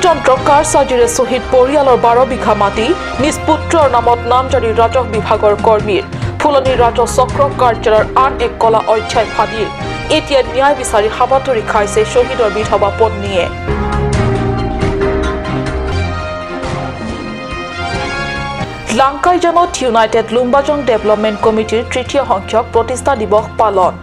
ষড়যন্ত্ৰ কাৰচাজিৰে শ্বহীদ পৰিয়ালৰ 12 বিঘা মাটি নিজ পুত্ৰৰ নামত নামজাৰি ৰাজহ বিভাগৰ কৰ্মীৰ। ফুলনি ৰাজহ চক্ৰ কাৰ্যালয়ৰ আন এক কলা অধ্যায় ফাদিল। এতিয়া ন্যায় বিচাৰি হাবাথুৰি খাইছে শ্বহীদৰ বিধৱা পত্নীয়ে। লাংকাইজানত ইউনাইটেড লুম্বাজং ডেভেলপমেণ্ট কমিটিৰ তৃতীয় সংখ্যক প্ৰতিষ্ঠা দিৱস পালন।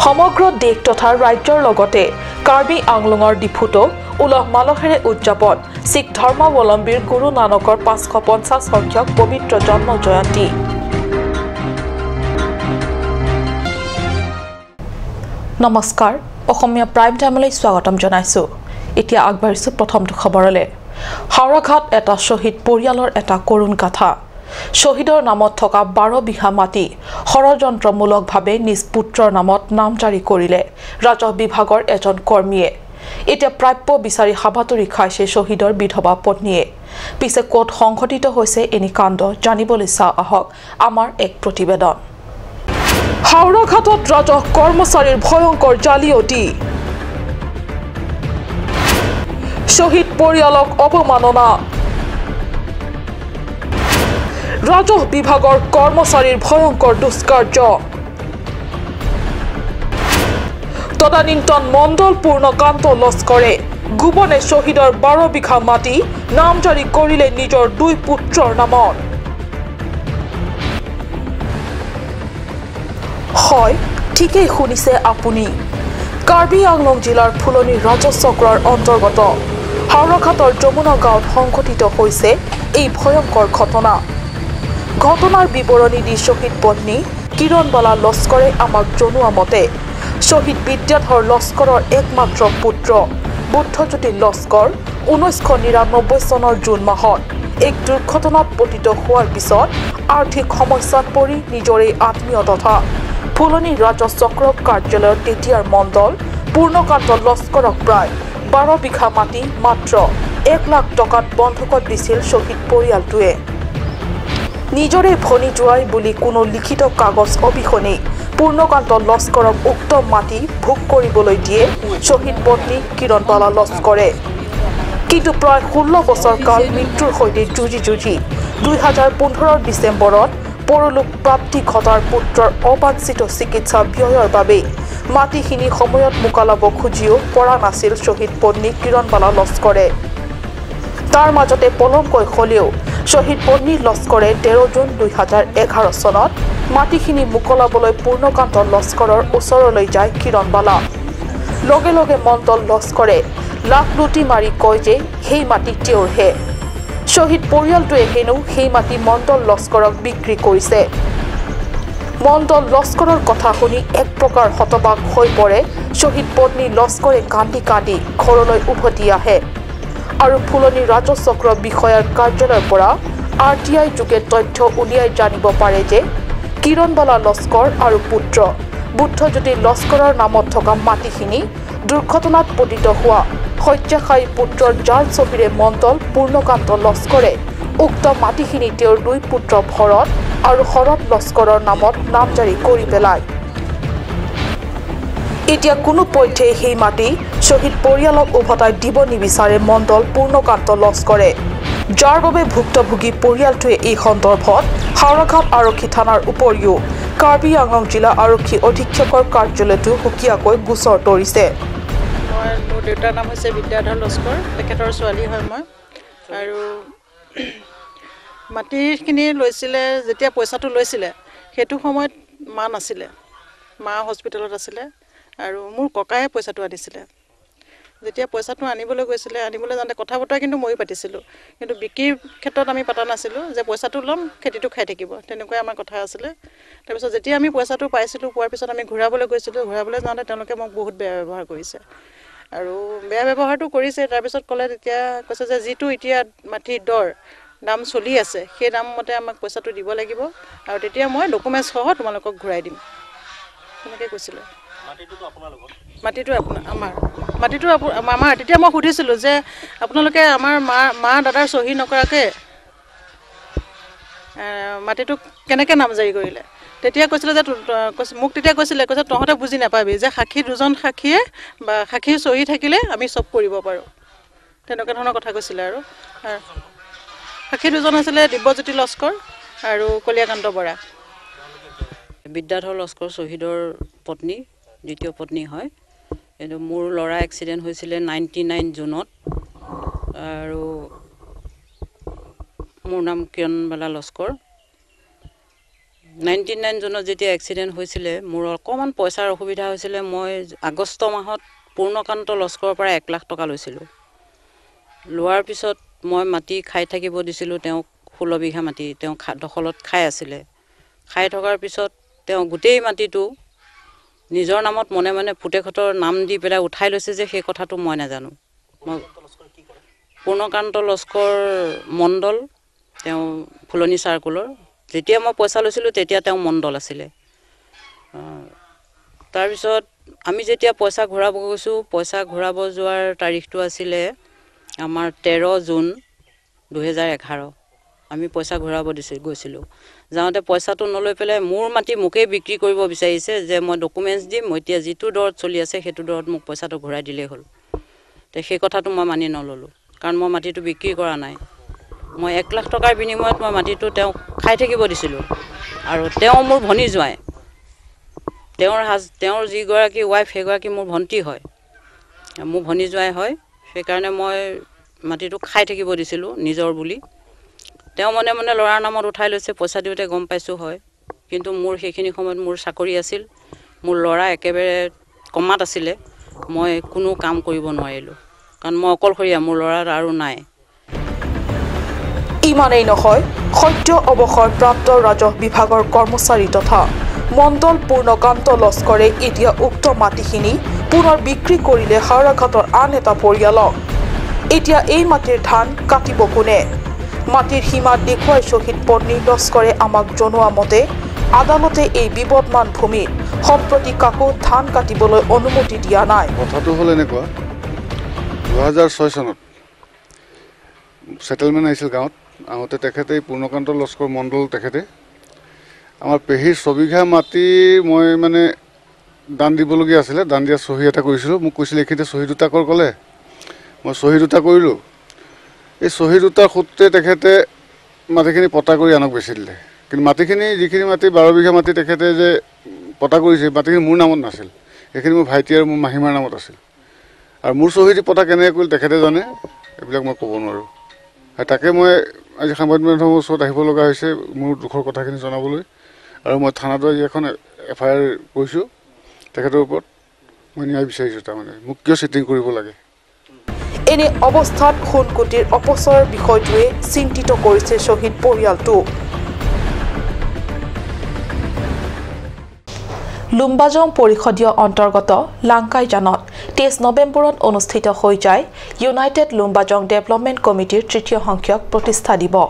সমগ্ৰ দেশ তথা ৰাজ্যৰ লগতে কাৰ্বি আংলঙৰ ডিফুতো উলহ মালহেৰে উদযাপন শিখ ধৰ্মাৱলম্বীৰ গুৰু নানকৰ 550 সংখ্যক পবিত্ৰ জন্ম জয়ন্তী। নমস্কাৰ, অসমীয়া প্ৰাইম টাইমলৈ স্বাগতম জনাইছো। এতিয়া আগবাঢ়িছো প্ৰথমটো খবৰলৈ। হাওৰাঘাট এটা শ্বহীদ পৰিয়ালৰ এটা কৰুণ কথা। শ্বহীদৰ নামত থকা 12 বিঘা মাটি ষড়যন্ত্ৰমূলকভাৱে নিজ পুত্ৰৰ নামত নামজাৰি কৰিলে ৰাজহ বিভাগৰ এজন কৰ্মীয়ে। এতিয়া প্ৰাপ্য বিচাৰি হাবাথুৰি খাইছে শ্বহীদৰ বিধৱা পত্নীয়ে। পিছে ক'ত সংঘটিত হৈছে এনে কাণ্ড জানিবলৈ চাওঁ আহক আমাৰ এক প্ৰতিবেদন। হাওৰাঘাটত ৰাজহ কৰ্মচাৰীৰ ভয়ংকৰ জালিয়তি, শ্বহীদ পৰিয়ালক অৱমাননা, ৰাজহ বিভাগৰ কৰ্মচাৰীৰ ভয়ংকৰ দুষ্কাৰ্য। তদানীন্তন মণ্ডল পূৰ্ণকান্ত লস্কৰে গোপনে শ্বহীদৰ 12 বিঘা মাটি নামজাৰি কৰিলে নিজৰ দুই পুত্ৰৰ নামত। হয়, ঠিকেই শুনিছে আপুনি। কাৰ্বি আংলং জিলাৰ ফুলনি ৰাজহ চক্ৰৰ অন্তৰ্গত হাওৰাঘাটৰ যমুনা গাঁৱত সংঘটিত হৈছে এই ভয়ংকৰ ঘটনা। ঘটনাৰ বিৱৰণী দি শ্বহীদ পত্নী কিৰণবালা লস্কৰে আমাক জনোৱা মতে শ্বহীদ বিদ্যাধৰ লস্কৰৰ একমাত্ৰ পুত্ৰ বুদ্ধজ্যোতি লস্কৰ 1999 চনৰ জুন মাহত এক দুৰ্ঘটনাত পতিত হোৱাৰ পিছত আৰ্থিক সমস্যাত পৰি নিজৰে আত্মীয় তথা ফুলনি ৰাজহ চক্ৰ কাৰ্যালয়ৰ তেতিয়াৰ মণ্ডল পূৰ্ণকান্ত লস্কৰক প্ৰায় 12 বিঘা মাটি মাত্ৰ 1 লাখ টকাত বন্ধকত দিছিল শ্বহীদ পৰিয়ালটোৱে। নিজৰে ভনী জোৱাই বুলি কোনো লিখিত কাগজ অবিহনেই পূৰ্ণকান্ত লস্কৰক উক্ত মাটি ভোগ কৰিবলৈ দিয়ে শ্বহীদ পত্নী কিৰণবালা লস্কৰে। কিন্তু প্ৰায় 16 বছৰ কাল মৃত্যুৰ সৈতে যুঁজি যুঁজি 2015 ডিচেম্বৰত পৰলোক প্ৰাপ্তি ঘটাৰ পুত্ৰৰ অবাঞ্ছিত চিকিৎসা ব্যয়ৰ বাবে মাটিখিনি সময়ত মোকলাব খুজিও পৰা নাছিল শ্বহীদ পত্নী কিৰণবালা লস্কৰে। তাৰ মাজতে পলমকৈ হ'লেও শ্বহীদ পত্নী লস্কৰে 13 জুন 2011 চনত মাটিখিনি মোকলাবলৈ পূৰ্ণকান্ত লস্কৰৰ ওচৰলৈ যায় কিৰণবালা। লগে লগে মণ্ডল লস্কৰে লাখ লুটি মাৰি কয় যে সেই মাটি তেওঁৰহে। শ্বহীদ পৰিয়ালটোৱে হেনো সেই মাটি মণ্ডল লস্কৰক বিক্ৰী কৰিছে। মণ্ডল লস্কৰৰ কথা শুনি এক প্ৰকাৰ হতবাক হৈ পৰে শ্বহীদ পত্নী লস্কৰে। কান্দি কান্দি ঘৰলৈ উভতি আহে আৰু ফুলনি ৰাজহ চক্ৰ বিষয়াৰ কাৰ্যালয়ৰ পৰা RTI যোগে তথ্য উলিয়াই জানিব পাৰে যে কিৰণবালা লস্কৰ আৰু পুত্ৰ বুদ্ধজ্যোতি লস্কৰৰ নামত থকা মাটিখিনি দুৰ্ঘটনাত পতিত হোৱা শয্যাশায়ী পুত্ৰৰ জাল ছবিৰে মণ্ডল পূৰ্ণকান্ত লস্কৰে উক্ত মাটিখিনি তেওঁৰ দুই পুত্ৰ ভৰত আৰু শৰৎ লস্কৰৰ নামত নামজাৰি কৰি পেলায়। এতিয়া কোনো পধ্যেই সেই মাটি শ্বহীদ পৰিয়ালক উভতাই দিব নিবিচাৰে মণ্ডল পূৰ্ণকান্ত লস্কৰে, যাৰ বাবে ভুক্তভোগী পৰিয়ালটোৱে এই সন্দৰ্ভত হাওৰাঘাট আৰক্ষী থানাৰ উপৰিও কাৰ্বি আংলং জিলা আৰক্ষী অধীক্ষকৰ কাৰ্যালয়তো সুকীয়াকৈ গোচৰ তৰিছে। মই মোৰ দেউতাৰ নাম হৈছে বিদ্যাধৰ লস্কৰ, তেখেতৰ ছোৱালী হয় মই। আৰু মাটিখিনি লৈছিলে, যেতিয়া পইচাটো লৈছিলে সেইটো সময়ত মা নাছিলে, মা হস্পিটেলত আছিলে আৰু মোৰ ককায়ে পইচাটো আনিছিলে। যেতিয়া পইচাটো আনিবলৈ গৈছিলে, আনিবলৈ যাওঁতে কথা বতৰা কিন্তু ময়ো পাতিছিলোঁ, কিন্তু বিক্ৰীৰ ক্ষেত্ৰত আমি পতা নাছিলোঁ যে পইচাটো ল'ম খেতিটো খাই থাকিব, তেনেকুৱাই আমাৰ কথা আছিলে। তাৰপিছত যেতিয়া আমি পইচাটো পাইছিলোঁ, পোৱাৰ পিছত আমি ঘূৰাবলৈ গৈছিলোঁ। ঘূৰাবলৈ যাওঁতে তেওঁলোকে মোক বহুত বেয়া ব্যৱহাৰ কৰিছে আৰু বেয়া ব্যৱহাৰটো কৰিছে। তাৰপিছত ক'লে, তেতিয়া কৈছে যে যিটো এতিয়া মাটিৰ দৰ দাম চলি আছে সেই দাম মতে আমাক পইচাটো দিব লাগিব আৰু তেতিয়া মই ডকুমেণ্টছসহ তোমালোকক ঘূৰাই দিম, তেনেকৈ কৈছিলে। মাটিটো আপোনাৰ আমাৰ মাটিটো আমাৰ। তেতিয়া মই সুধিছিলোঁ যে আপোনালোকে আমাৰ মা দাদাৰ চহী নকৰাকৈ মাটিটো কেনেকৈ নামজাৰি কৰিলে। তেতিয়া কৈছিলে যে মোক তেতিয়া কৈছিলে, কৈছে তহঁতে বুজি নাপাবি যে সাক্ষী দুজন সাক্ষীয়ে বা সাক্ষীৰ চহী থাকিলে আমি চব কৰিব পাৰোঁ, তেনেকুৱা ধৰণৰ কথা কৈছিলে। আৰু সাক্ষী দুজন আছিলে দিব্যজ্যোতি লস্কৰ আৰু কলিয়াকান্ত বৰা। বিদ্যাধৰ লস্কৰ শ্বহীদৰ পত্নী, দ্বিতীয় পত্নী হয়। কিন্তু মোৰ ল'ৰা এক্সিডেণ্ট হৈছিলে 99 জুনত আৰু মোৰ নাম কিৰণবালা লস্কৰ। 99 জুনত যেতিয়া এক্সিডেণ্ট হৈছিলে মোৰ অকণমান পইচাৰ অসুবিধা হৈছিলে। মই আগষ্ট মাহত পূৰ্ণকান্ত লস্কৰৰ পৰা 1 লাখ টকা লৈছিলোঁ। লোৱাৰ পিছত মই মাটি খাই থাকিব দিছিলোঁ তেওঁক, 16 বিঘা মাটি তেওঁ দখলত খাই আছিলে। খাই থকাৰ পিছত তেওঁ গোটেই মাটিটো নিজৰ নামত মনে মনে পুতেকহঁতৰ নাম দি পেলাই উঠাই লৈছে যে সেই কথাটো মই নাজানো। মই পূৰ্ণকান্ত লস্কৰ মণ্ডল, তেওঁ ফুলনি চাৰ্কুলৰ। যেতিয়া মই পইচা লৈছিলোঁ তেতিয়া তেওঁ মণ্ডল আছিলে। তাৰপিছত আমি যেতিয়া পইচা ঘূৰাব গৈছোঁ, পইচা ঘূৰাব যোৱাৰ তাৰিখটো আছিলে আমাৰ 13 জুন 2011। আমি পইচা ঘূৰাব গৈছিলোঁ। যাওঁতে পইচাটো নলৈ পেলাই মোৰ মাটি মোকেই বিক্ৰী কৰিব বিচাৰিছে যে মই ডকুমেণ্টছ দিম, মই এতিয়া যিটো দৰত চলি আছে সেইটো দৰত মোক পইচাটো ঘূৰাই দিলেই হ'ল। তে সেই কথাটো মই মানি নল'লোঁ, কাৰণ মই মাটিটো বিক্ৰী কৰা নাই। মই 1 লাখ টকাৰ বিনিময়ত মই মাটিটো তেওঁক খাই থাকিব দিছিলোঁ। আৰু তেওঁ মোৰ ভনী জোঁৱাই, তেওঁৰ যিগৰাকী ৱাইফ সেইগৰাকী মোৰ ভণ্টি হয়, মোৰ ভনী জোঁৱাই হয়। সেইকাৰণে মই মাটিটো খাই থাকিব দিছিলোঁ নিজৰ বুলি। তেওঁ মনে মনে ল'ৰাৰ নামত উঠাই লৈছে, পইচা দিওঁতে গম পাইছোঁ হয়। কিন্তু মোৰ সেইখিনি সময়ত মোৰ চাকৰি আছিল, মোৰ ল'ৰা একেবাৰে কমাত আছিলে, মই কোনো কাম কৰিব নোৱাৰিলোঁ, কাৰণ মই অকলশৰীয়া, মোৰ ল'ৰাৰ আৰু নাই। ইমানেই নহয়, সদ্য অৱসৰপ্ৰাপ্ত ৰাজহ বিভাগৰ কৰ্মচাৰী তথা মণ্ডল পূৰ্ণকান্ত লস্কৰে এতিয়া উক্ত মাটিখিনি পুনৰ বিক্ৰী কৰিলে হাওৰাঘাটৰ আন এটা পৰিয়ালক। এতিয়া এই মাটিৰ ধান কাটিব কোনে? মাটিৰ সীমা দেখুৱাই শ্বহীদ পত্নী লস্কৰে আমাক জনোৱা মতে আদালতে এই বিবদমান ভূমিত সম্প্ৰতি কাকো ধান কাটিবলৈ অনুমতি দিয়া নাই। কথাটো হ'ল এনেকুৱা, 2006 চনত ছেটেলমেণ্ট আহিছিল গাঁৱত। আহোঁতে তেখেতে পূৰ্ণকান্ত লস্কৰ মণ্ডল, তেখেতে আমাৰ পেহীৰ 6 বিঘা মাটি মই মানে দান দিবলগীয়া আছিলে। দান দিয়া চহী এটা কৰিছিলোঁ। মোক কৈছিলে এইখিনিতে চহী দুটা কৰ ক'লে, মই চহী দুটা কৰিলোঁ। এই চহী দুটাৰ সূত্ৰে তেখেতে মাটিখিনি পতা কৰি আনক বেচি দিলে। কিন্তু মাটিখিনি, যিখিনি মাটি 12 বিঘা মাটি তেখেতে যে পতা কৰিছে, মাটিখিনি মোৰ নামত নাছিল, সেইখিনি মোৰ ভাইটি আৰু মোৰ মাহীমাৰ নামত আছিল। আৰু মোৰ চহী দি পতা কেনেকৈ কৰিল তেখেতে জানে, এইবিলাক মই ক'ব নোৱাৰোঁ। আৰু তাকে মই আজি সাংবাদিক মাধ্যমৰ ওচৰত আহিব লগা হৈছে মোৰ দুখৰ কথাখিনি জনাবলৈ। আৰু মই থানাতো আজি এখন FIR কৰিছোঁ তেখেতৰ ওপৰত, মই ন্যায় বিচাৰিছোঁ। তাৰমানে মোক কিয় চিটিং কৰিব লাগে? এনে অৱস্থাত সোণগুটিৰ অপচয়ৰ বিষয়টোৱে চিন্তিত কৰিছে শ্বহীদ পৰিয়ালটো। লুম্বাজং পৰিষদীয় অন্তৰ্গত লাংকাইজানত 23 নৱেম্বৰত অনুষ্ঠিত হৈ যায় ইউনাইটেড লুম্বাজং ডেভেলপমেণ্ট কমিটিৰ তৃতীয় সংখ্যক প্ৰতিষ্ঠা দিৱস।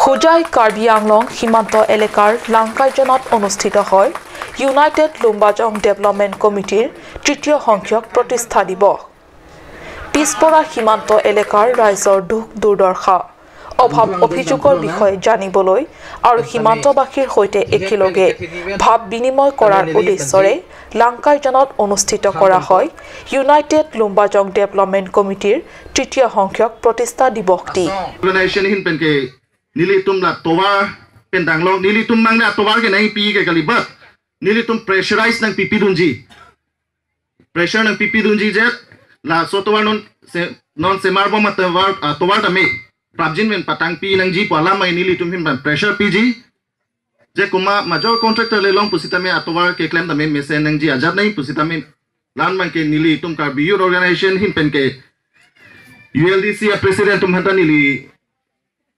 হোজাই কাৰ্বি আংলং সীমান্ত এলেকাৰ লাংকাইজানত অনুষ্ঠিত হয় ইউনাইটেড লুম্বাজং ডেভেলপমেণ্ট কমিটিৰ তৃতীয় সংখ্যক প্ৰতিষ্ঠা দিৱস। পিছপৰা সীমান্ত এলেকাৰ ৰাইজৰ দুখ দুৰ্দশা, অভাৱ অভিযোগৰ বিষয়ে জানিবলৈ আৰু সীমান্তবাসীৰ সৈতে একেলগে ভাৱ বিনিময় কৰাৰ উদ্দেশ্যৰে লাংকাইজানত অনুষ্ঠিত কৰা হয় ইউনাইটেড লুম্বাজং ডেভেলপমেণ্ট কমিটিৰ তৃতীয় সংখ্যক প্ৰতিষ্ঠা দিৱসটি। Non semar bom tawar tame prabjin men patang pi nang ji pala mai nili tum him pressure pg je kuma major contractor le long pusita me atowar ke claim tame mesen nang ji ajat nahi pusita me lan man ke nili tum kar bu organization him pen ke ULDC a president tum hanta nili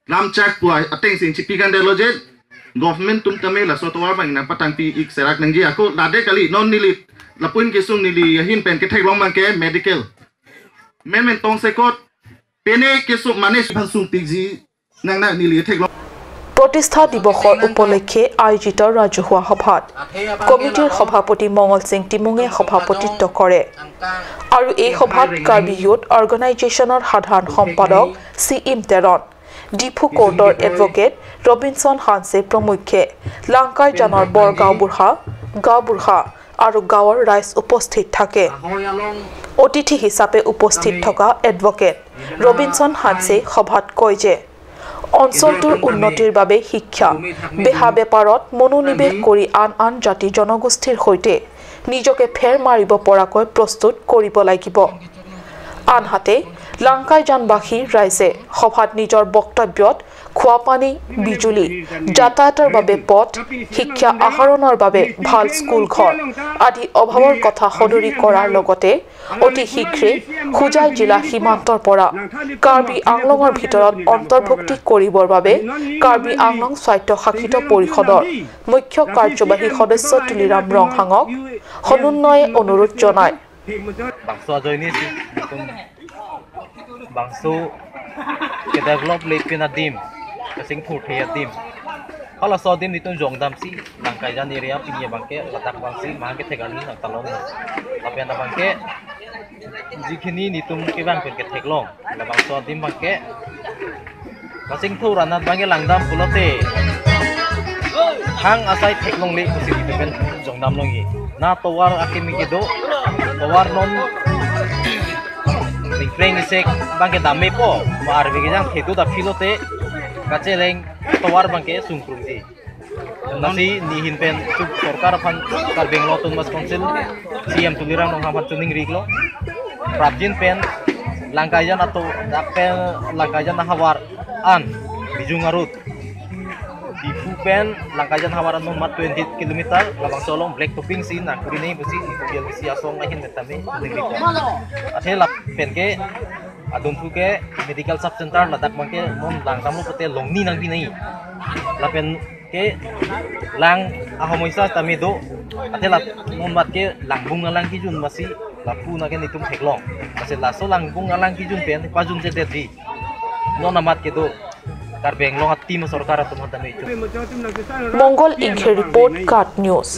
lam chak pu ateng sing chipi kan de loje government tum tame la so tawar bang na patang pi ik serak nang ji ako lade kali non nili lapuin ke sung nili hin pen ke thek long man ke medical men men tong se kot pene ke su mane sung pg nang na nili thek long। প্ৰতিষ্ঠা দিৱসৰ উপলক্ষে আয়োজিত ৰাজহুৱা সভাত কমিটিৰ সভাপতি মঙল সিং টিমুঙে সভাপতিত্ব কৰে আৰু এই সভাত কাৰ্বি ইউথ অৰ্গেনাইজেশ্যনৰ সাধাৰণ সম্পাদক চি ইম তেৰণ, ডিফু কোৰ্টৰ এডভকেট ৰবিনছন হানছে প্ৰমুখ্যে লাংকাইজানৰ বৰ গাঁওবুঢ়া, গাঁওবুঢ়া আৰু গাঁৱৰ ৰাইজ উপস্থিত থাকে। অতিথি হিচাপে উপস্থিত থকা এডভকেট ৰবিনছন হানছে সভাত কয় যে অঞ্চলটোৰ উন্নতিৰ বাবে শিক্ষা, বেহা বেপাৰত মনোনিৱেশ কৰি আন আন জাতি জনগোষ্ঠীৰ সৈতে নিজকে ফেৰ মাৰিব পৰাকৈ প্ৰস্তুত কৰিব লাগিব। আনহাতে লাংকাইজানবাসী ৰাইজে সভাত নিজৰ বক্তব্যত খোৱাপানী, বিজুলী, যাতায়াতৰ বাবে পথ, শিক্ষা আহৰণৰ বাবে ভাল স্কুল ঘৰ আদি অভাৱৰ কথা সদৰি কৰাৰ লগতে অতি শীঘ্ৰে হোজাই জিলা সীমান্তৰ পৰা কাৰ্বি আংলঙৰ ভিতৰত অন্তৰ্ভুক্তি কৰিবৰ বাবে কাৰ্বি আংলং স্বায়ত্তশাসিত পৰিষদৰ মুখ্য কাৰ্যবাহী সদস্য তুলিৰাম ৰংহাঙক সমন্বয়ে অনুৰোধ জনায়। Bangso ke develop le pina dim kasing thur thea dim khala so dim nitun jongdam si langkaijan area pinia bangke ladak bangsi mahke thegani nang talong apena bangke jikhini nitum ke bang ke theklong la bangso dim bangke kasing thur anat bangke langdam pulote hang asai theklong le kusi dipen jongdam longi na towar akimi ke do towar non Ring isek bangke dame po ma arbe ke jang thedu da philote kache leng towar bangke sungkrung ji nasi ni hinpen sub sarkar phan kar Bengaluru Autonomous Council CM Tuliram Ronghang phan chuning riglo prabjin pen langkaijan ato pen langkaijan hawar an bijungarut Difu pen langkaijan hawar an mat 20 km labang solong black topping si na kurine busi itu bisi asong ahin metame chuning riglo athe lap pen ke adontu ke medical sub center ladak bangke mon langtamlo pote longni nang bi nai lapen ke lang ahomoisa tami do athe lap mon mat ke langbung alang ki jun masi lapu na ke nitum theklong ase laso langbung alang ki jun pen pajun je de non amat ke do Mangal Inghe report, cut news.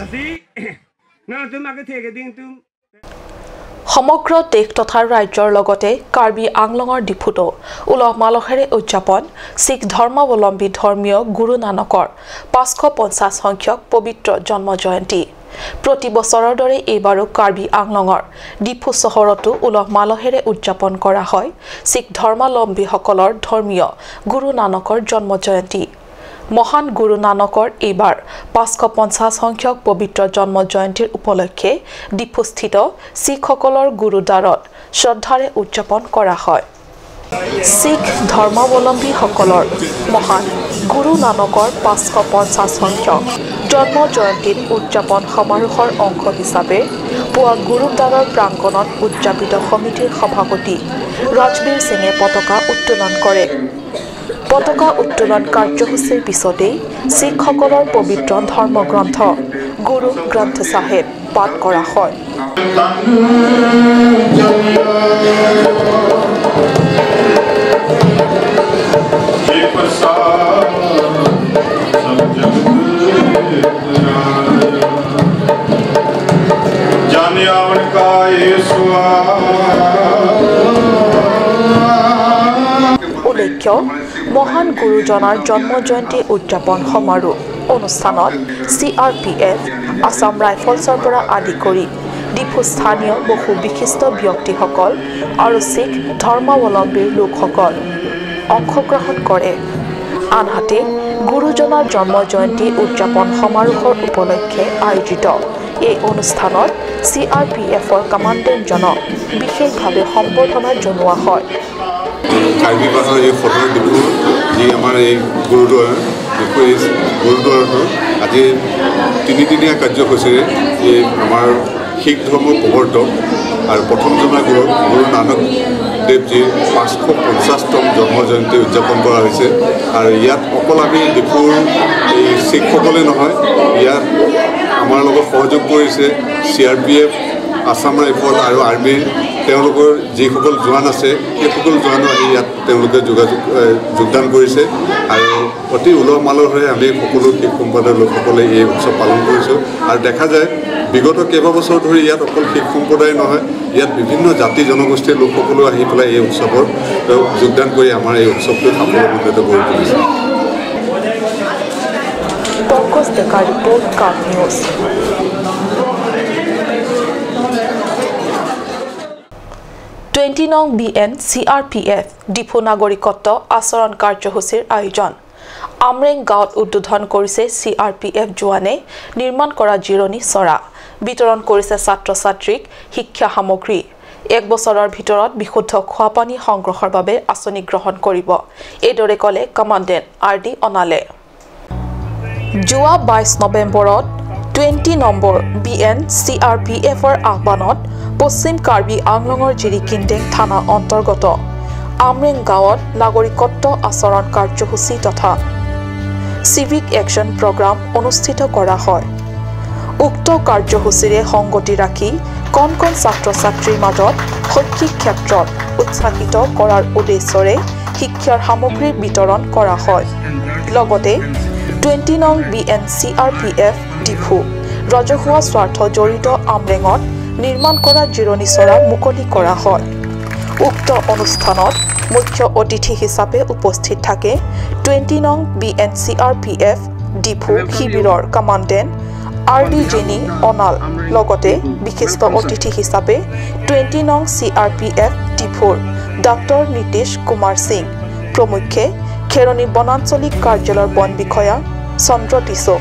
সমগ্ৰ দেশ তথা ৰাজ্যৰ লগতে কাৰ্বি আংলঙৰ ডিফুতো উলহ মালহেৰে উদযাপন শিখ ধৰ্মাৱলম্বী ধৰ্মীয় গুৰু নানকৰ 550 সংখ্যক পবিত্ৰ জন্ম জয়ন্তী। প্ৰতি বছৰৰ দৰে এইবাৰো কাৰ্বি আংলঙৰ ডিফু চহৰতো উলহ মালহেৰে উদযাপন কৰা হয় শিখ ধৰ্মাৱলম্বীসকলৰ ধৰ্মীয় গুৰু নানকৰ জন্ম জয়ন্তী। মহান গুৰু নানকৰ এইবাৰ 550 সংখ্যক পবিত্ৰ জন্ম জয়ন্তীৰ উপলক্ষে ডিফুস্থিত শিখসকলৰ গুৰুদ্বাৰত শ্ৰদ্ধাৰে উদযাপন কৰা হয়। শিখ ধৰ্মাৱলম্বীসকলৰ মহান গুৰু নানকৰ 550 সংখ্যক জন্ম জয়ন্তীত উদযাপন সমাৰোহৰ অংশ হিচাপে পুৱা গুৰুদ্বাৰৰ প্ৰাংগণত উদযাপিত সমিতিৰ সভাপতি ৰাজবীৰ সিঙে পতাকা উত্তোলন কৰে। পতাকা উত্তোলন কাৰ্যসূচীৰ পিছতেই শিখসকলৰ পবিত্ৰ ধৰ্মগ্ৰন্থ গুৰু গ্ৰন্থ চাহেব পাঠ কৰা হয়। উল্লেখ্য, মহান গুৰুজনাৰ জন্ম জয়ন্তী উদযাপন সমাৰোহ অনুষ্ঠানত CRPF, Assam ৰাইফলছৰ পৰা আদি কৰি ডিফু স্থানীয় বহু বিশিষ্ট ব্যক্তিসকল আৰু শিখ ধৰ্মাৱলম্বীৰ লোকসকল অংশগ্ৰহণ কৰে। আনহাতে গুৰুজনাৰ জন্ম জয়ন্তী উদযাপন সমাৰোহৰ উপলক্ষে আয়োজিত এই অনুষ্ঠানত CRPFৰ কমাণ্ডেণ্টজনক বিশেষভাৱে সম্বৰ্ধনা জনোৱা হয়। কাৰ্বি পাহাৰৰ এই সদৰ ডিফুৰ যি আমাৰ এই গুৰুদ্বাৰ, ডিফুৰ এই গুৰুদ্বাৰটো আজি তিনিদিনীয়া কাৰ্যসূচীৰে এই আমাৰ শিখ ধৰ্মৰ প্ৰৱৰ্তক আৰু প্ৰথম জনা গুৰু গুৰু নানক দেৱজীৰ 550তম জন্ম জয়ন্তী উদযাপন কৰা হৈছে। আৰু ইয়াত অকল আমি ডিফুৰ এই শিখসকলে নহয়, ইয়াত আমাৰ লগত সহযোগ কৰিছে CRPF, আছাম ৰাইফল আৰু আৰ্মিৰ তেওঁলোকৰ যিসকল জোৱান আছে সেইসকল জোৱানো আহি ইয়াত তেওঁলোকে যোগদান কৰিছে আৰু অতি উলহ মালহেৰে আমি সকলো শিখ সম্প্ৰদায়ৰ লোকসকলে এই উৎসৱ পালন কৰিছোঁ। আৰু দেখা যায় বিগত কেইবাবছৰ ধৰি ইয়াত অকল শিখ সম্প্ৰদায় নহয়, ইয়াত বিভিন্ন জাতি জনগোষ্ঠীৰ লোকসকলো আহি পেলাই এই উৎসৱত যোগদান কৰি আমাৰ এই উৎসৱটো সাফল্যমণ্ডিত কৰি তুলিছে। পংকজ ডেকাৰ ৰিপৰ্ট, কাৰ্বি নিউজ। 20 নং BN CRPF Diphu নাগৰিকত্ব আচৰণ কাৰ্যসূচীৰ আয়োজন। আমৰেং গাঁৱত উদ্বোধন কৰিছে CRPF জোৱানে নিৰ্মাণ কৰা জিৰণি চৰা, বিতৰণ কৰিছে ছাত্ৰ ছাত্ৰীক শিক্ষা সামগ্ৰী। এক বছৰৰ ভিতৰত বিশুদ্ধ খোৱাপানী সংগ্ৰহৰ বাবে আঁচনি গ্ৰহণ কৰিব, এইদৰে ক'লে কমাণ্ডেণ্ট আৰ ডি অনালে। যোৱা 22 নৱেম্বৰত 20 নম্বৰ BN CRPFৰ আহ্বানত পশ্চিম কাৰ্বি আংলঙৰ জিৰিকিন্দেং থানা অন্তৰ্গত আমৰেং গাঁৱত নাগৰিকত্ব আচৰণ কাৰ্যসূচী তথা চিভিক একশ্যন প্ৰগ্ৰাম অনুষ্ঠিত কৰা হয়। উক্ত কাৰ্যসূচীৰে সংগতি ৰাখি কণ কণ ছাত্ৰ ছাত্ৰীৰ মাজত শৈক্ষিক ক্ষেত্ৰত উৎসাহিত কৰাৰ উদ্দেশ্যৰে শিক্ষাৰ সামগ্ৰী বিতৰণ কৰা হয়। লগতে 20 নং BN CRPF Diphu ৰাজহুৱা স্বাৰ্থ জড়িত আমৰেঙত নিৰ্মাণ কৰা জিৰণি চৰা মুকলি কৰা হয়। উক্ত অনুষ্ঠানত মুখ্য অতিথি হিচাপে উপস্থিত থাকে 20 নং BN CRPF Diphu শিবিৰৰ কমাণ্ডেণ্ট আৰ ডি জেনি অনাল, লগতে বিশিষ্ট অতিথি হিচাপে 20 নং CRPF ডিফুৰ ডাক্তৰ নীতিশ কুমাৰ সিং প্ৰমুখ্যে খেৰণি বনাঞ্চলিক কাৰ্যালয়ৰ বন বিষয়া চন্দ্ৰ টিছো,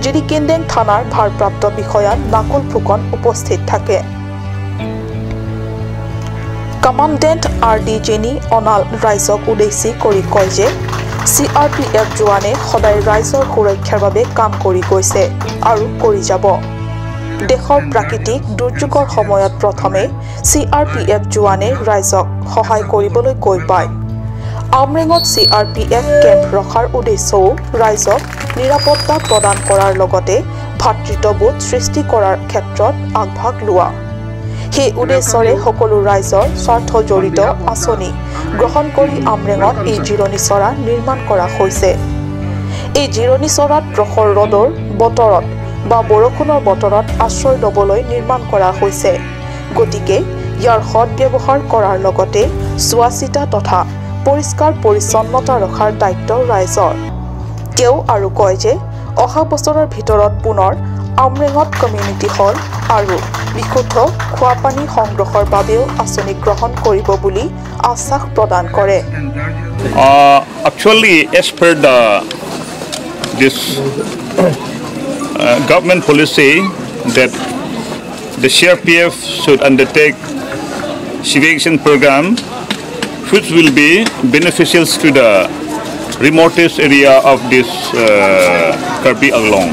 জিৰিকিন্দেং থানাৰ ভাৰপ্ৰাপ্ত বিষয়া নাকুল ফুকন উপস্থিত থাকে। কমাণ্ডেণ্ট আৰ ডি জেনি অনাল ৰাইজক উদ্দেশ্যি কৰি কয় যে CRPF জোৱানে সদায় ৰাইজৰ সুৰক্ষাৰ বাবে কাম কৰি গৈছে আৰু কৰি যাব। দেশৰ প্ৰাকৃতিক দুৰ্যোগৰ সময়ত প্ৰথমে CRPF জোৱানে ৰাইজক সহায় কৰিবলৈ গৈ পায়। আমৰেঙত CRPF camp ৰখাৰ উদ্দেশ্যও ৰাইজক নিৰাপত্তা প্ৰদান কৰাৰ লগতে ভাতৃত্ববোধ সৃষ্টি কৰাৰ ক্ষেত্ৰত আগভাগ লোৱা। সেই উদ্দেশ্যৰে সকলো ৰাইজৰ স্বাৰ্থ জড়িত আঁচনি গ্ৰহণ কৰি আমৰেঙত এই জিৰণি চৰা নিৰ্মাণ কৰা হৈছে। এই জিৰণি চৰাত প্ৰখৰ ৰ'দৰ বতৰত বা বৰষুণৰ বতৰত আশ্ৰয় ল'বলৈ নিৰ্মাণ কৰা হৈছে। গতিকে ইয়াৰ সদ ব্যৱহাৰ কৰাৰ লগতে চোৱা চিতা তথা পৰিষ্কাৰ পৰিচ্ছন্নতা ৰখাৰ দায়িত্ব ৰাইজৰ। তেওঁ আৰু কয় যে অহা বছৰৰ ভিতৰত পুনৰ আমৰেঙত কমিউনিটি হল আৰু বিশুদ্ধ খোৱাপানী সংগ্ৰহৰ বাবেও আঁচনি গ্ৰহণ কৰিব বুলি আশ্বাস প্ৰদান কৰে। Actually, as per this government policy that the CRPF should undertake civic action program, which will be beneficial to the remotest area of this Karbi Anglong.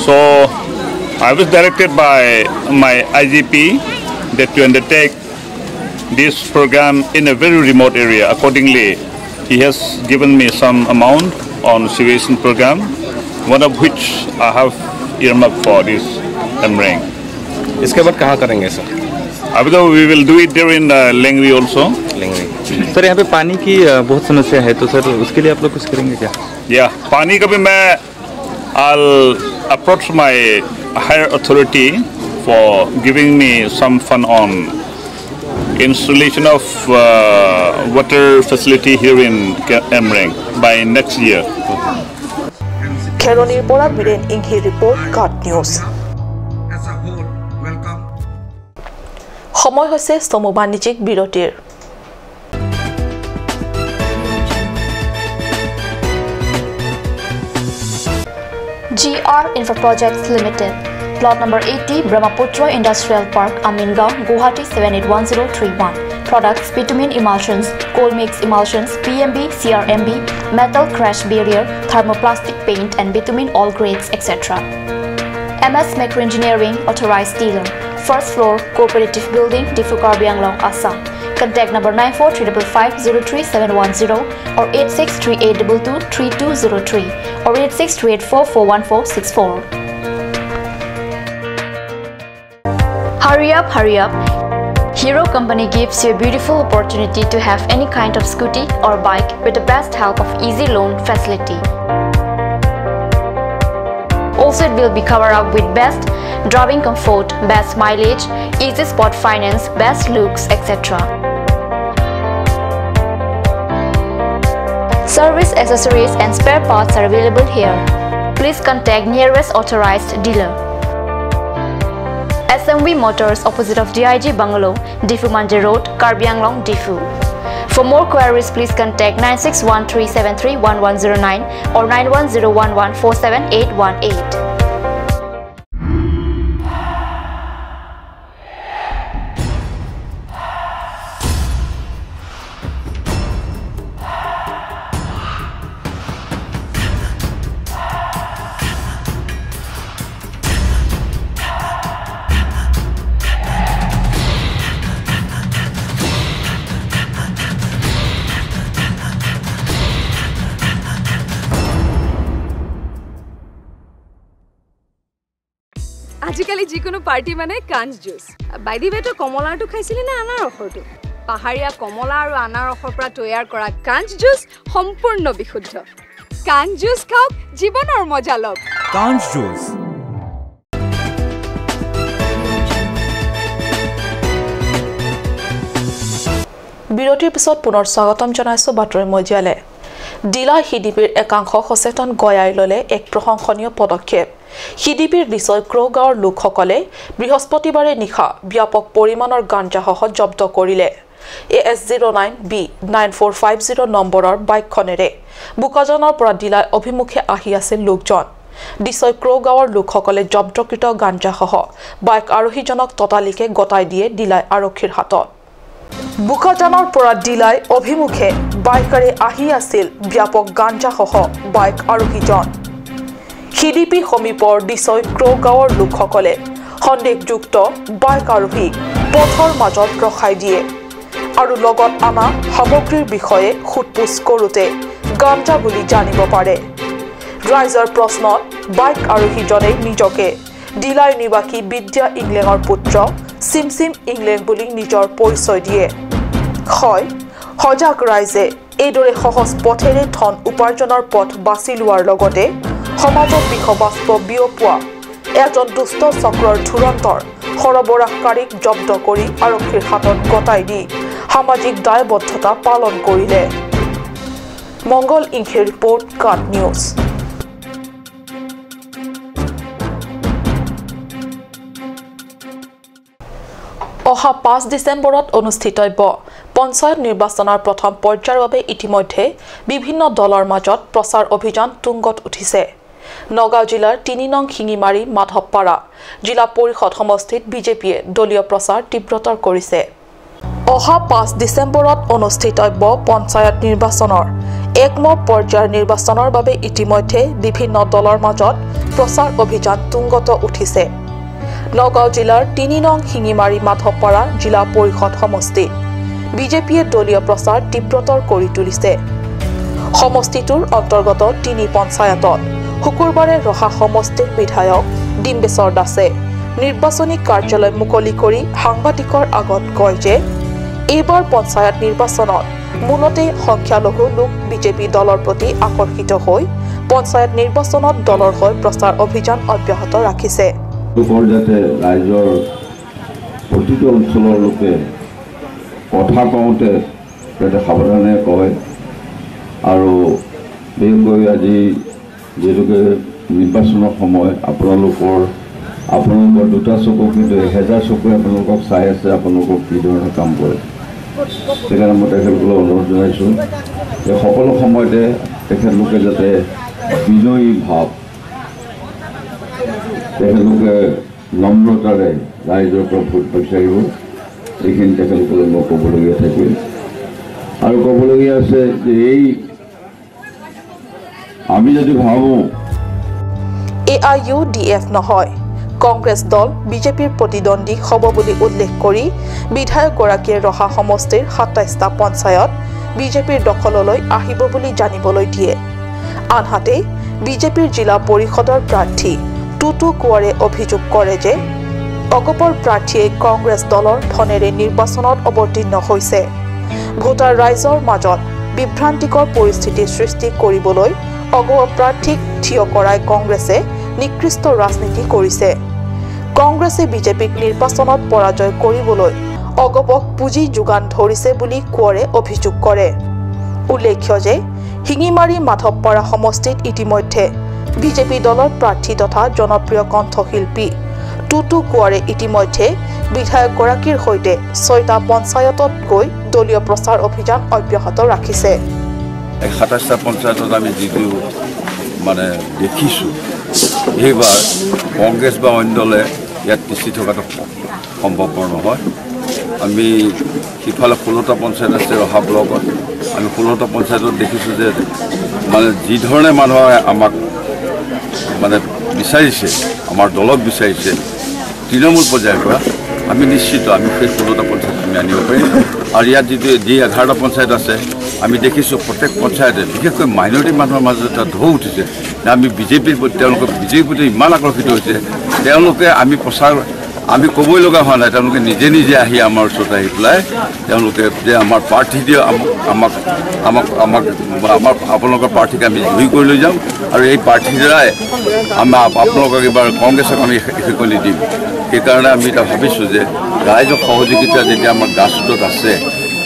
So I was directed by my IGP that to undertake this program in a very remote area. Accordingly, he has given me some amount on civic action program, one of which I have earmarked for this Amreng. इसके बाद कहाँ करेंगे sir? अभी तो we will do it there in Lengri also. Lengri. Sir यहाँ पे पानी की बहुत समस्या है, तो सर उसके लिए आप लोग कुछ करेंगे क्या? या पानी का भी मैं I'll approach my higher authority for giving me some fund on installation of water facility here in Amreng by next year. খেৰণিৰ পৰা বীৰেন ইংহি ৰিপৰ্ট, কাট নিউজ। সময় হৈছে চমু বাণিজ্যিক বিৰতিৰ। GR Infra Projects Limited, Plot number 80, Brahmaputra Industrial Park, Amingaon, Guwahati 781031. Products: bitumen emulsions, coal mix emulsions, PMB, CRMB, metal crash barrier, thermoplastic paint and bitumen all grades, etc. MS Macro Engineering, authorized dealer. First floor, Cooperative Building, Diphu Karbi Anglong, Assam. Contact number 9435503710 or 8638223203 or 8638441464. Hurry up, hurry up. Hero Company gives you a beautiful opportunity to have any kind of scooty or bike with the best help of easy loan facility. Also, it will be covered up with best driving comfort, best mileage, easy spot finance, best looks, etc. Service accessories and spare parts are available here. Please contact nearest authorized dealer. SMV Motors, opposite of DIG Bungalow, Diphu Mandir Road, Karbi Anglong, Diphu. For more queries, please contact 9613731109 or 9101147818. আজিকালি যিকোনো party মানে কাঞ্চ juice. By the ৱে, তই কমলাৰটো খাইছিলি নে আনাৰসৰটো? পাহাৰীয়া কমলা আৰু আনাৰসৰ পৰা তৈয়াৰ কৰা কাঞ্চ জুচ সম্পূৰ্ণ বিশুদ্ধ। কাঞ্চ জুচ খাওক, জীৱনৰ মজা লওক। কাঞ্চ জুচ। বিৰতিৰ পিছত পুনৰ স্বাগতম জনাইছো বাতৰি মজিয়ালে। ডিলা সিডিপিৰ একাংশ সচেতন গয়াই ল'লে এক প্ৰশংসনীয় পদক্ষেপ। সিডিপিৰ নিচয় ক্ৰ' গাঁৱৰ লোকসকলে বৃহস্পতিবাৰে নিশা ব্যাপক পৰিমাণৰ গাঞ্জাসহ জব্দ কৰিলে AS 09B9450 নম্বৰৰ বাইকখনেৰে বোকাজানৰ পৰা ডিলাই অভিমুখে আহি আছিল লোকজন। দিছৈ ক্ৰ' গাঁৱৰ লোকসকলে জব্দকৃত গাঞ্জাসহ বাইক আৰোহীজনক ততালিকে গতাই দিয়ে ডিলাই আৰক্ষীৰ হাতত। বোকাজানৰ পৰা ডিলাই অভিমুখে বাইকাৰে আহি আছিল ব্যাপক গাঞ্জাসহ বাইক আৰোহীজন। সিডিপি সমীপৰ দিছৈ ক্ৰ' গাঁৱৰ লোকসকলে সন্দেহযুক্ত বাইক আৰোহীক পথৰ মাজত ৰখাই দিয়ে আৰু লগত আনা সামগ্ৰীৰ বিষয়ে সোধপোছ কৰোঁতে গাঞ্জা বুলি জানিব পাৰে। ৰাইজৰ প্ৰশ্নত বাইক আৰোহীজনে নিজকে ডিলাই নিবাসী বিদ্যা ইংলেঙৰ পুত্ৰ চিমচিম ইংলেং বুলি নিজৰ পৰিচয় দিয়ে। হয়, সজাগ ৰাইজে এইদৰে সহজ পথেৰে ধন উপাৰ্জনৰ পথ বাছি লোৱাৰ লগতে সমাজত বিষবাষ্প বিয়পোৱা এজন দুষ্ট চক্ৰৰ ধুৰন্তৰ সৰবৰাহকাৰীক জব্দ কৰি আৰক্ষীৰ হাতত গতাই দি সামাজিক দায়বদ্ধতা পালন কৰিলে। মংগল ইংখেৰ ৰিপৰ্ট, কাট নিউজ। অহা 5 ডিচেম্বৰত অনুষ্ঠিতব্য পঞ্চায়ত নিৰ্বাচনৰ প্ৰথম পৰ্যায়ৰ বাবে ইতিমধ্যে বিভিন্ন দলৰ মাজত প্ৰচাৰ অভিযান তুংগত উঠিছে। নগাঁও জিলাৰ 3 নং শিঙিমাৰী মাধৱপাৰা জিলা পৰিষদ সমষ্টিত বিজেপিয়ে দলীয় প্ৰচাৰ তীব্ৰতৰ কৰিছে। অহা 5 ডিচেম্বৰত অনুষ্ঠিতব্য পঞ্চায়ত নিৰ্বাচনৰ একমত পৰ্যায়ৰ নিৰ্বাচনৰ বাবে ইতিমধ্যে বিভিন্ন দলৰ মাজত প্ৰচাৰ অভিযান তুংগত উঠিছে। নগাঁও জিলাৰ 3 নং শিঙিমাৰী মাধৱপাৰা জিলা পৰিষদ সমষ্টিত বিজেপিয়ে দলীয় প্ৰচাৰ তীব্ৰতৰ কৰি তুলিছে। সমষ্টিটোৰ অন্তৰ্গত 3 পঞ্চায়তত শুকুৰবাৰে ৰহা সমষ্টিৰ বিধায়ক ডিম্বেশ্বৰ দাসে নিৰ্বাচনী কাৰ্যালয় মুকলি কৰি সাংবাদিকৰ আগত কয় যে এইবাৰ পঞ্চায়ত নিৰ্বাচনত মূলতে সংখ্যালঘু লোক বিজেপি দলৰ প্ৰতি আকৰ্ষিত হৈ পঞ্চায়ত নিৰ্বাচনত দলৰ হৈ প্ৰচাৰ অভিযান অব্যাহত ৰাখিছে। যাতে ৰাইজৰ প্ৰতিটো অঞ্চলৰ লোকে কথা কওঁতে যাতে সাৱধানে কয় আৰু বিশেষকৈ আজি যিহেতুকে নিৰ্বাচনৰ সময় আপোনালোকৰ দুটা চকু কিন্তু 1000 চকুৱে আপোনালোকক চাই আছে, আপোনালোকক কি ধৰণৰ কাম কৰে। সেইকাৰণে মই তেখেতলোকক অনুৰোধ জনাইছোঁ যে সকলো সময়তে তেখেতলোকে যাতে বিজয়ী ভাৱ তেখেতলোকে নম্ৰতাৰে ৰাইজৰ পৰা ভোট বিচাৰিব, এইখিনি তেখেতলোকলৈ মই ক'বলগীয়া থাকিল। আৰু ক'বলগীয়া আছে যে এই আমি যদি ভাবোঁ AIUDF নহয় কংগ্ৰেছ দল বিজেপিৰ প্ৰতিদ্বন্দ্বী হ'ব বুলি উল্লেখ কৰি বিধায়কগৰাকীয়ে ৰহা সমষ্টিৰ 27টা পঞ্চায়ত বিজেপিৰ দখললৈ আহিব বুলি জানিবলৈ দিয়ে। আনহাতে বিজেপিৰ জিলা পৰিষদৰ প্ৰাৰ্থী টুটু কোঁৱৰে অভিযোগ কৰে যে অগপৰ প্ৰাৰ্থীয়ে কংগ্ৰেছ দলৰ ধনেৰে নিৰ্বাচনত অৱতীৰ্ণ হৈছে। ভোটাৰ ৰাইজৰ মাজত বিভ্ৰান্তিকৰ পৰিস্থিতি সৃষ্টি কৰিবলৈ অগপ প্ৰাৰ্থীক থিয় কৰাই কংগ্ৰেছে নিকৃষ্ট ৰাজনীতি কৰিছে। কংগ্ৰেছে বিজেপিক নিৰ্বাচনত পৰাজয় কৰিবলৈ অগপক পুঁজি যোগান ধৰিছে বুলি কোঁৱৰে অভিযোগ কৰে। উল্লেখ্য যে শিঙিমাৰী মাধৱপাৰা সমষ্টিত ইতিমধ্যে বিজেপি দলৰ প্ৰাৰ্থী তথা জনপ্ৰিয় কণ্ঠশিল্পী টুটু কোঁৱৰে ইতিমধ্যে বিধায়কগৰাকীৰ সৈতে 6টা পঞ্চায়তত গৈ দলীয় প্ৰচাৰ অভিযান অব্যাহত ৰাখিছে। 27টা পঞ্চায়তত আমি যিটো মানে দেখিছোঁ, এইবাৰ কংগ্ৰেছ বা অন্য দলে ইয়াত তিষ্ঠি থকাটো সম্ভৱপৰ নহয়। আমি সিফালে 16টা পঞ্চায়ত আছে ৰহা ব্লকত, আমি 16টা পঞ্চায়তত দেখিছোঁ যে মানে যিধৰণে মানুহে আমাক মানে বিচাৰিছে, আমাৰ দলক বিচাৰিছে তৃণমূল পৰ্যায়ৰ পৰা, আমি নিশ্চিত আমি সেই 16টা পঞ্চায়ত আমি আনিব পাৰিম। আৰু ইয়াত যি 11টা পঞ্চায়ত আছে, আমি দেখিছোঁ প্ৰত্যেক পঞ্চায়তে বিশেষকৈ মাইনৰিটি মানুহৰ মাজত এটা ঢৌ উঠিছে যে আমি বিজেপিৰ প্ৰতি, তেওঁলোকে বিজেপিৰ প্ৰতি ইমান আকৰ্ষিত হৈছে, তেওঁলোকে আমি প্ৰচাৰ আমি ক'বই লগা হোৱা নাই, তেওঁলোকে নিজে নিজে আহি আমাৰ ওচৰত আহি পেলাই তেওঁলোকে যে আমাৰ প্ৰাৰ্থী দিয়ে আমাক আমাক আমাক আমাৰ আপোনালোকৰ প্ৰাৰ্থীক আমি জয়ী কৰি লৈ যাম আৰু এই প্ৰাৰ্থীৰ দ্বাৰাই আমাৰ আপোনালোকক এইবাৰ কংগ্ৰেছক আমি এশেকনি দিম। সেইকাৰণে আমি এতিয়া ভাবিছোঁ যে ৰাইজৰ সহযোগিতা যেতিয়া আমাৰ গ্ৰাছৰুটত আছে,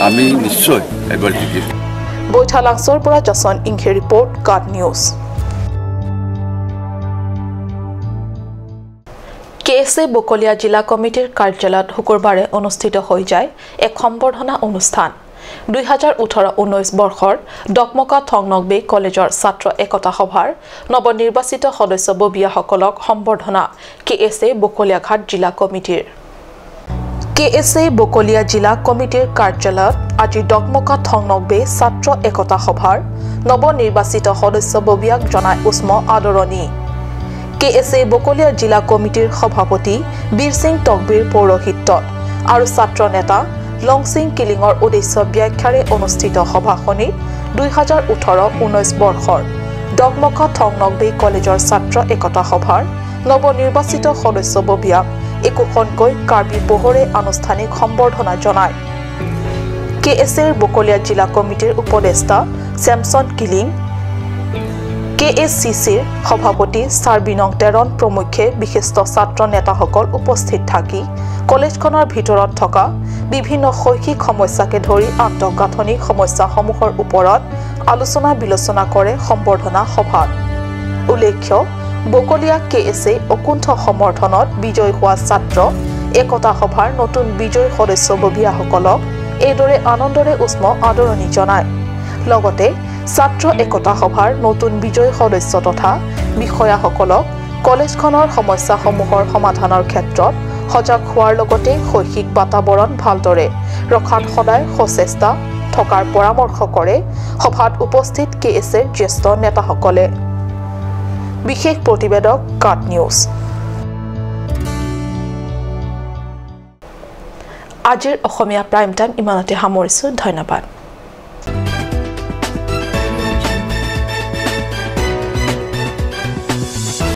আমি নিশ্চয় এবাৰ জিকিম। বৈঠালাংছৰ পৰা যশন ইংখে ৰিপৰ্ট, কাট নিউজ। কেএছএ বকলীয়া জিলা কমিটিৰ কাৰ্যালয়ত শুকুৰবাৰে অনুষ্ঠিত হৈ যায় এক সম্বৰ্ধনা অনুষ্ঠান। 2018-19 বৰ্ষৰ ডকমকা থংনকবে কলেজৰ ছাত্ৰ একতা সভাৰ নৱনিৰ্বাচিত সদস্যববীয়াসকলক সম্বৰ্ধনা কেএছএ বকলীয়াঘাট জিলা কমিটিৰ। কেএছএ বকলীয়া জিলা কমিটিৰ কাৰ্যালয়ত আজি ডকমকা থংনকবে ছাত্ৰ একতা সভাৰ নৱনিৰ্বাচিত সদস্যববীয়াক জনায় উষ্ম আদৰণি। কেএছএ বকলীয়া জিলা কমিটিৰ সভাপতি বীৰ সিং তকবীৰ পৌৰোহিত্যত আৰু ছাত্ৰ নেতা লংসিং কিলিঙৰ উদ্দেশ্য ব্যাখ্যাৰে অনুষ্ঠিত সভাখনিত 2018-19 বৰ্ষৰ ডকমকা থংনকবে কলেজৰ ছাত্ৰ একতা সভাৰ নৱনিৰ্বাচিত সদস্যববীয়াক একোখনকৈ কাৰ্বি পোহৰে আনুষ্ঠানিক সম্বৰ্ধনা জনায়। কেএছএৰ বকলীয়া জিলা কমিটিৰ উপদেষ্টা চেমছন কিলিং, কেএছচিচিৰ সভাপতি ছাৰ্বিনং টেৰন প্ৰমুখ্যে বিশিষ্ট ছাত্ৰ নেতাসকল উপস্থিত থাকি কলেজখনৰ ভিতৰত থকা বিভিন্ন শৈক্ষিক সমস্যাকে ধৰি আন্তঃগাঁথনি সমস্যাসমূহৰ ওপৰত আলোচনা বিলোচনা কৰে সম্বৰ্ধনা সভাত। উল্লেখ্য, বকলীয়া কেএছএ অকুণ্ঠ সমৰ্থনত বিজয়ী হোৱা ছাত্ৰ একতা সভাৰ নতুন বিজয়ী সদস্যববীয়াসকলক এইদৰে আনন্দৰে উষ্ম আদৰণি জনায়। লগতে ছাত্ৰ একতা সভাৰ নতুন বিজয়ী সদস্য তথা বিষয়াসকলক কলেজখনৰ সমস্যাসমূহৰ সমাধানৰ ক্ষেত্ৰত সজাগ হোৱাৰ লগতে শৈক্ষিক বাতাবৰণ ভালদৰে ৰখাত সদায় সচেষ্টা থকাৰ পৰামৰ্শ কৰে সভাত উপস্থিত কেএছএৰ জ্যেষ্ঠ নেতাসকলে। বিশেষ প্ৰতিবেদক, কাট নিউজ। আজিৰ অসমীয়া প্ৰাইম টাইম ইমানতে সামৰিছোঁ। ধন্যবাদ।